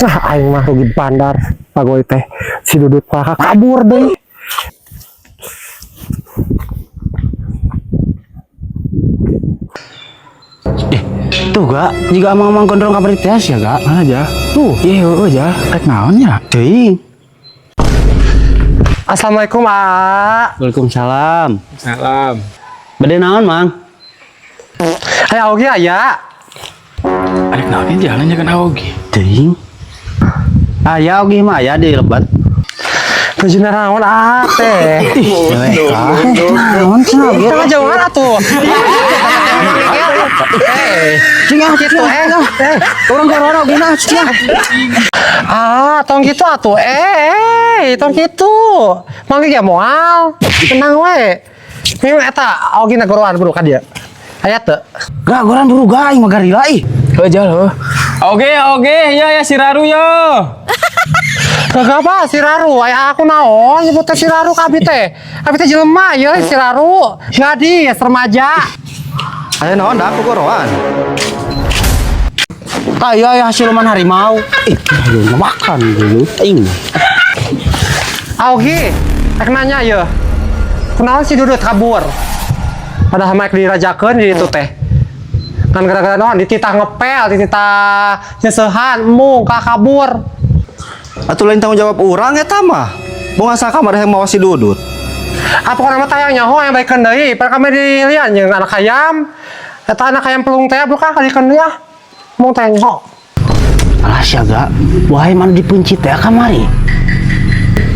Ah, aing mah rugi bandar pagoy teh. Si Dudut mah kabur deui. Tuh gak, jika amang-amang gondrong kabar tes ya gak? Mana aja? Tuh, Iya, oh aja. Rek naon ya? teuing. Assalamualaikum, A. Waalaikumsalam. Salam. Bade naon, Mang? Aya oge aya. Rek naon jalan kan aogi. Teuing. Aya oge mah aya di lebat. Baju naon A teh. Cewek kah? Naon cenah oge? Tengah jauhan atuh. Eh, Cing ah, gitu eh. Eh, Urang corona oge nah, cing ah. ah, tong gitu atuh. Eh, tong gitu. Mangga ge moal. Tenang we. Minggu eta oge na goroan buru ka dieu. Aya teu? Gak, goran buru gak, aing mah garila ih. Heuh jal heuh. Oke, oke, ya ya si Raru yo. Gak apa si Raru, aya aku naon nyebut teh si Raru ka abi teh. Abi teh jelema ye si Raru, gadis remaja. Aya naon dah aku goroan. Tah iya ya siluman harimau. Ih, ayo makan dulu aing. Augi, rek nanya ye. Kunaon si Dudut kabur? Padahal mah dirajakeun di ditu teh. Kan gara-gara naon dititah ngepel, dititah nyeuseuhan, embung ka kabur. Atuh lain tanggung jawab urang eta mah. Bunga saka mah yang mawa si Dudut. Apa kana mah tayang nyaho yang baikeun deui, pada kami dilian jeung anak hayam. Eta anak hayam pelung teh buka kalikeun deui ah. Mung teh nyaho. Alah sia gak, wahai mana dipencit teh kamari.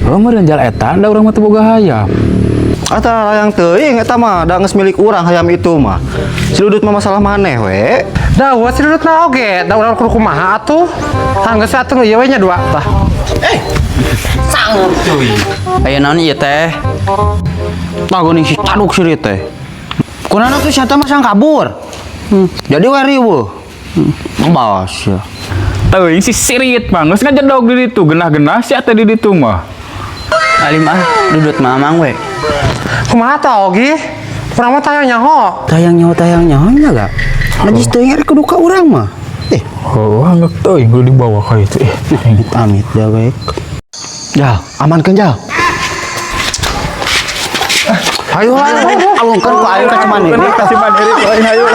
Heuh meureun jal eta da urang mah teu boga hayam. Ata layang teuing eta mah da geus milik urang hayam itu mah. Si Dudut mah masalah maneh we. Da eueuh si Dudut na oge, da urang kudu kumaha atuh. Tah geus atuh nu ieu we nya dua tah. Aya naon ieu teh? Tah geuning si caduk sirit teh. Kunaon tuh sia teh mah sang kabur. Jadi we riweuh. Ngebas ya. Teuing si sirit mah geus ngajedog di ditu, genah-genah sia teh di ditu mah. Alim ah, Dudut mah amang we. Kumaha tah Ogi? Urang mah tayang nyaho. Tayang nyaho nya gak? Najis teuing rek kudu ka urang mah. Eh, Oh, anggap teuing kudu dibawa ka itu eh. amit amit dah we. Jal, amankeun jal. Ayo lah, alungkeun ku aing ka Cimandiri. Kasih mandiri ayo.